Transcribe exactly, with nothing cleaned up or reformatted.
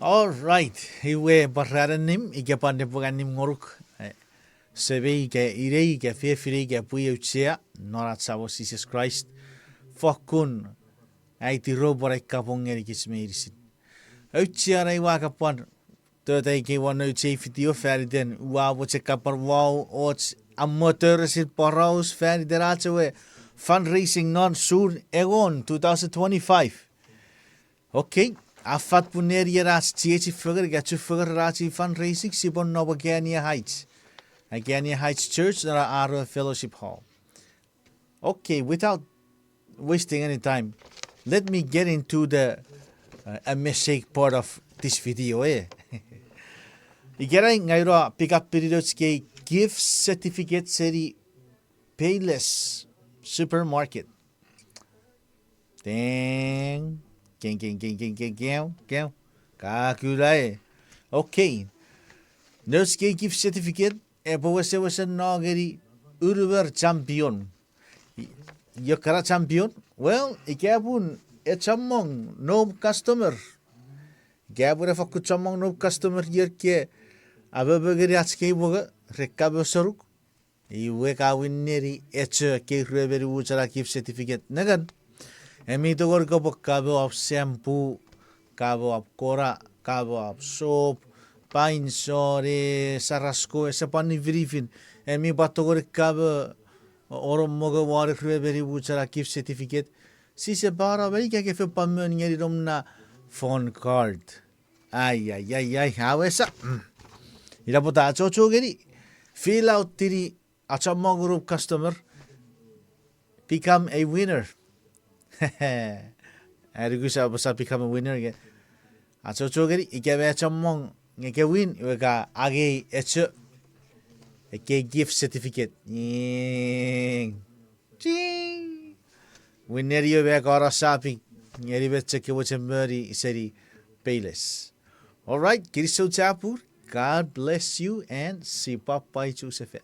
All right, iwe pwan ran annim ika pwan nepwong annim ngonuk, eh, semei ika inei ika fefinei ika pwi auchea non ach Samon Jises Kraist. Fokkun aiti ropwen ai kapong ngenikich meinisin. Auchean ai ua kapwan tota ikei won nouch ei video faniten ua mochen kapwan wau och amotteresin poraus faniten ach ewe fundraising non June engon, two thousand twenty-five. Okay, a fat pun nenien ach chiechi fengen ika chufengen ren ach ei fundraising sipwe nom Agana Heights, Agana Heights Church non ar ewe fellowship hall. Okay, without wasting any time, let me get into the, uh, a message part of this video, eh. Ikenai ngang ua pick up pini nouch kei gift certificate seni Payless Supermarket. Teng. Keng, keng, keng, keng, keng, keng, keng. Ka kuna e. Okay. Nouch kei gift certificate epwe wesewesen no ngeni unumer champion. I-, io kana champion? Well, ika pun e chommong noum customer. Ika pun e fokkun chommong noum customer ier ke amomo ngeni ach kei mongo, re kamo senuk, iwe ka win neni echo kei ruemon imuchana gift certificate. Nengeni, ami tongeni kopwe kamo ap shampoo, kamo ap kora, kamo ap soap, painson, e, sarasko, ese pwan nifinifin. Ami pwan tongeni kamo onom mongo won ruemon imuchana gift certificate. Sise pwan no meni ika ke fen pwan mon ngeni nom na phone card. Ai, ai, ai, ai, a wes. Mm. Ina pwata achocho ngeni, fill out tini a chommong noum customer, become a winner. Ai nuku sa pwasa become a winner nge, achocho ngeni ika mi chommong nge ke win iwe ka angei echo ekkei gift certificate. Ching! Win neni o me kora shopping ngeni met chok ke mochen moni seni Payless. All right, kinisou chapur. God bless you and sipwe pwapwa ichu sefan.